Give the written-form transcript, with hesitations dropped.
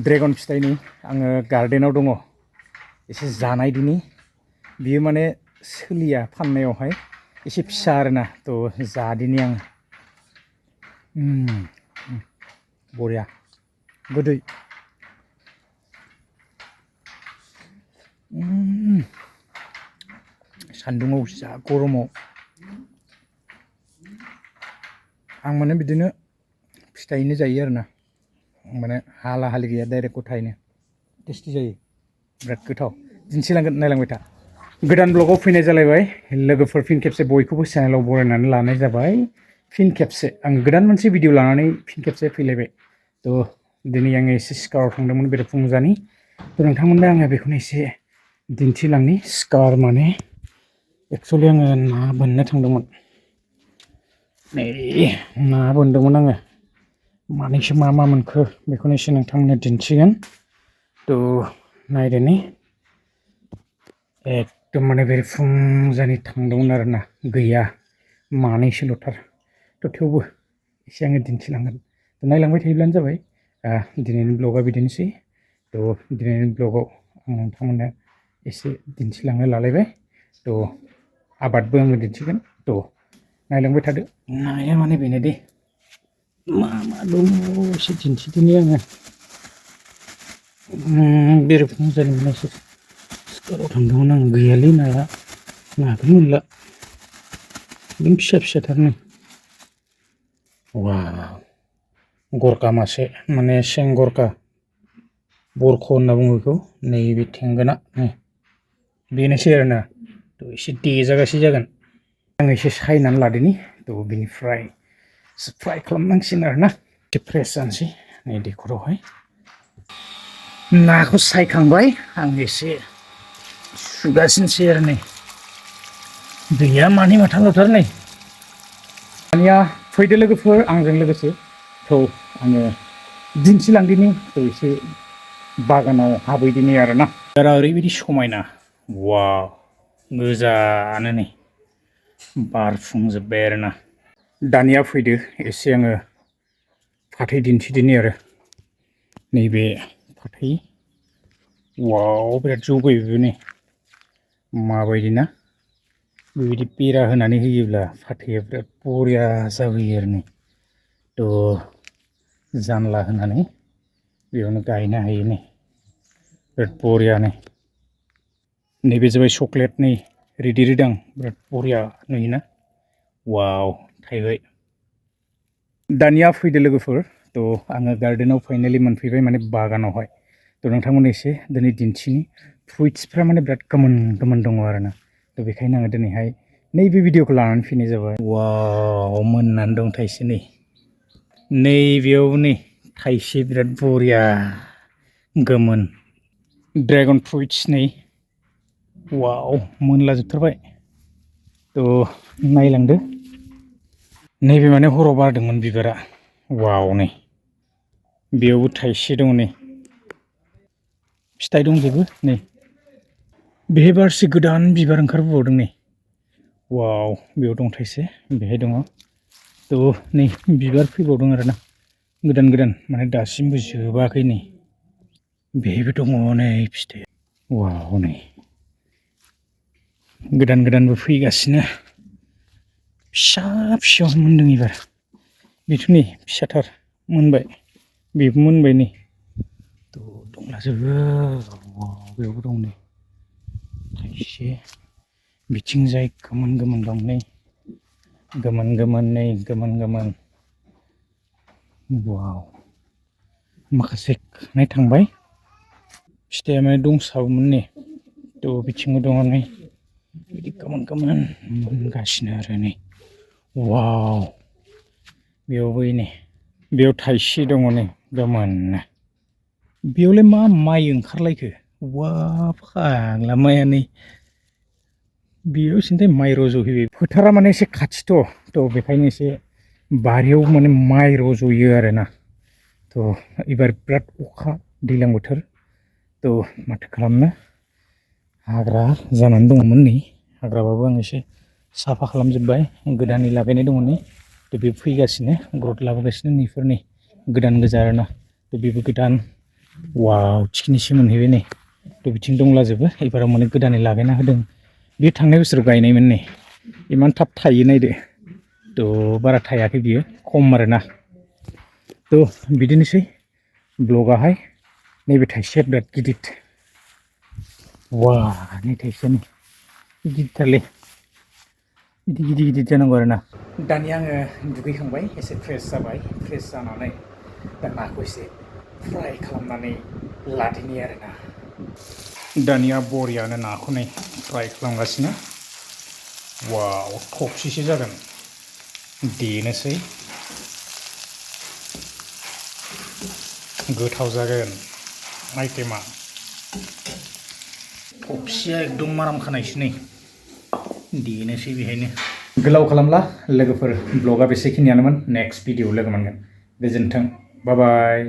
dragon फिथाइनि आङो गार्डेनाव दङ एसे जानाय दिनि बियो माने सोलिया फाननायावहाय एसे फिसा आरोना थ' जादिनि आं बरिया गोदै सान्दुङाव जा गरमाव आं माने बिदिनो फिथाइनो जायो आरोना माने हाला हालि गैया डाइरेक्ट गथायैनो टेस्टि जायो बिराद गोथाव दिन्थिलांगोन नायलांबाय था गोदान ब्लगाव फैनाय जालायबाय लोगोफोर फिन खेबसे बयखौबो चेनेलाव बरायनानै लानाय जाबाय फिन खेबसे आं गोदान मोनसे भिडिअ लानानै फिन खेबसे फैलायबाय थ' दिनै आङो एसे सिकाराव थांदोंमोन बेरेफुंजानि थ' नोंथांमोननो आङो बेखौनो एसे दिन्थिलांनि सिकार माने एक्सुवेलि आङो ना बोननो थांदोंमोन नै ना बोनदोंमोन आङो मानैसो मा मोनखो बेखौनो एसे नोंथांमोननो दिन्थिगोन थ' नायदोनि एकदम माने बेरेफुंजानि थांदोंमोन आरोना गैया मानैसोल'थार थ' थेवबो एसे आङो दिन्थिलांगोन नायलांबाय थायोब्लानो जाबाय दिनैनि ब्लगा बिदिनोसै थ' दिनैनि ब्लगाव आं नोंथांमोननो एसे दिन्थिलांनो लालायबाय थ' आबादबो आङो दिन्थिगोन थ' नायलांबाय थादो नाया माने बेनोदि मा दङ एसे दिन्थिदिनि आङो बेरेफुंजानि माने एसे सिकाराव थांदोंमोन आं गैयालै नाया नाखौनो मोनला एकदम फिसा फिसाथारनो वाव गरका मासे माने सें गरका बरख' होनना बुङो बेखौ नैबे थेंगोना बेनोसै आरोना थ' एसे देजागासे जागोन आं एसे सायनानै लादोनि थ' बिनिफ्राय फ्राय खालामनांसिगोन आरोना एसे फ्रेस जानोसै नै दैखरावहाय नाखौ सायखांबाय आं एसे सुगासिनोसै आरो नै दैया मानै माथामल'थार नै दानिया फैदो लोगोफोर आंजों लोगोसे थ' आङो दिन्थिलांदिनि थ' एसे बागानाव हाबैदिनि आरोना बारा ओरैबायदि समायना वाव गोजानो नै बारफुंजोब्बाय आरोना दानिया फैदो एसे आङो फाथै दिन्थिदिनि आरो नैबे फाथै वाव बिराद जौबाय बेबो नै माबायदि ना बेबायदि बेरा होनानै होयोब्ला फाथैया बिराद बरिया जाबोयो आरो नै थ' जानला होनानै बेयावनो गायनो हायो नै बिराद बरियानो नैबे जाबाय चक्लेट नै रिदि रिदां बिराद बरिया नुयोना वाव थायबाय दानिया फैदो लोगोफोर थ' आङो गार्डेनाव फाइनालि मोनफैबाय माने बागानावहाय थ' नोंथांमोननो एसे दिनै दिन्थिनि फ्रुइट्सफ्रा माने बिराद गोमोन गोमोन दङ आरोना थ' बेखायनो आङो दिनैहाय नैबे भिडिअखौ लानानै फैनाय जाबाय वाव मोननानै दं थाइसे नै नैबेयाव नै थाइसे बिराद बरिया गोमोन ड्रेगन फ्रुइट्स नै वाव मोनलाजोबथारबाय थ' नायलांदो नैबे माने हराव बारदोंमोन बिबारा वाव नै बेयावबो थाइसे दङ नै फिथाइ दंजोबो नै बेहाय बारसे गोदान बिबार ओंखारबोबावदों नै वाव बेयाव दं थाइसे बेहाय दङ थ' नै बिबार फैबावदों आरोना गोदान गोदान माने दासिमबो जोबाखै नै बेहायबो दङ नै फिथाइ वाव नै गोदान गोदानबो फैगासिनो फिसा फिसायावनो मोनदों एबार बेथ' नै फिसाथार मोनबाय बेबो मोनबाय नै थ' दंलाजोबो बेयावबो दं नै थाइसे बिथिंजाय गोमोन गोमोन दं नै गोमोन गोमोन नै गोमोन गोमोन वाव माखासे खानाय थांबाय फिथाइया माने दंसाबोमोन नै थ' बिथिंबो दङ नै बिदि गोमोन गोमोन मोनगासिनो आरो नै वाव बेयावबो नै बेयाव थाइसे दङ नै गोमोननो बेयावलाय मा माइ ओंखारलायखो वा फाग्ला माइया नै बेयाव सिन्थाय माइ रज'हैबाय फोथारा माने एसे खाथिथ' थ' बेखायनो एसे बारियाव माने माइ रज'यो आरोना थ' एबार बिराद अखा दैज्लां बोथोर थ' माथो खालामनो हाग्रा जानानै दङमोन नै हाग्राबाबो आं एसे साफा खालामजोब्बाय गोदानै लागायनाय दङ नै थ' बे फैगासिनो ग्रथ लाबोगासिनो नैफोर नै गोदान गोजा आरोना थ' बेबो गोदान वाव चिकेननिसो मोनहैबाय नै थ' बिथिं दंलाजोबो एबाराव माने गोदानै लागायना होदों बे थांनाय बोसोराव गायनायमोन नै इमान थाब थायो नायदो थ' बारा थायाखै बियो खम आरोना थ' बिदिनोसै ब्लगाहाय नैबे थाइसेया बिराद गिदिर वा नै थाइसेयानो गिदिरथारलै बिदि गिदिर गिदिर जानांगौ आरोना दानिया आङो दुगैखांबाय एसे फ्रेस जाबाय फ्रेस जानानै दा नाखौ एसे फ्राय खालामनानै लादिनि आरोना दानिया बरियानो नाखौ नै फ्राय खालामगासिनो वाव थबसिसो जागोन देनोसै गोथाव जागोन आइटेमा थबसिया एकदम माराम खानायसो नै देनोसै बेहायनो गोलाव खालामला लोगोफोर ब्लगा बेसेखिनियानोमोन नेक्स्ट भिडिअ लोगो मोनगोन गोजोन्थों बाय बाय